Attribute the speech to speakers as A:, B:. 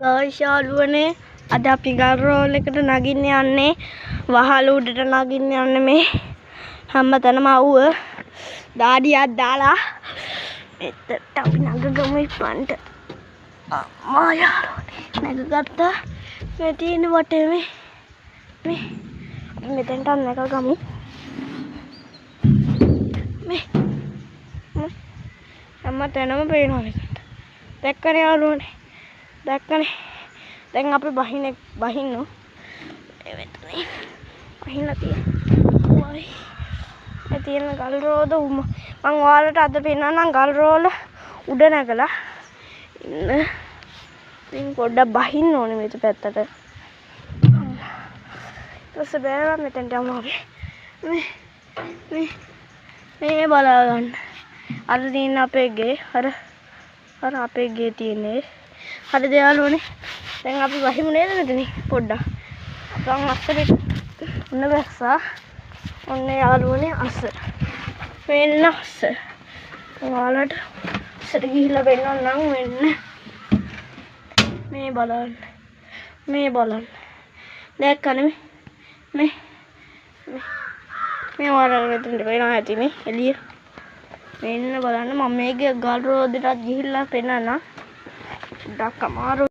A: ගායිස් යාළුවනේ, අද අපි ගල් රෝල් එකට නගින්න යන්නේ. වහල උඩට නගින්න යන්නේ. මේ හැම තැනම අවුව. දාඩියක් දාලා මෙතනට අපි නගගමු ඉක්මනට. අම්මා, යාළුවනේ, නැගගත්තා. මේ තියෙන වටේ මේ මේ අපි මෙතෙන්ටත් නැගගමු. මේ මේ හැම තැනම පේනවා මෙතනට. දැක්කනේ යාළුවනේ, දැක්කනේ. දැන් අපි බහින බහින්න මේ මෙතන බහින්න තියෙනවා. මේ තියෙන ගල් රෝද මං ඔයාලට අද පෙන්නන්නම්. ගල් රෝල උඩ නැගලා ඉන්න. ඉතින් පොඩ්ඩක් බහින්න ඕනේ මේ පැත්තට. ඊට පස්සේ බෑවා, මෙතෙන්ට යමු අපි. මේ මේ මේ බලා ගන්න. අර තියෙන අපේ ගේ, අර අර අපේ ගේ තියෙන්නේ. හරිද යාළුවනේ? දැන් අපි වහිමු නේද මෙතනින් පොඩ්ඩක්? අපන් අස්සට ඔන්න බැස්සා. ඔන්න යාළුවනේ, අස්ස. මෙන්න අස්ස. ඔයාලට අස්සට ගිහිල්ලා පෙන්නන්නම්. මෙන්න මේ බලන්න. මේ බලන්න. දැක්කනේ? මේ මේ මේ ඔයාලට මෙතනට පේනවා ඇති මේ එළිය. මෙන්න බලන්න, මම මේකේ ගල් රෝදෙටත් ගිහිල්ලා පෙන්නන්නම්. ඩක් අමාරු.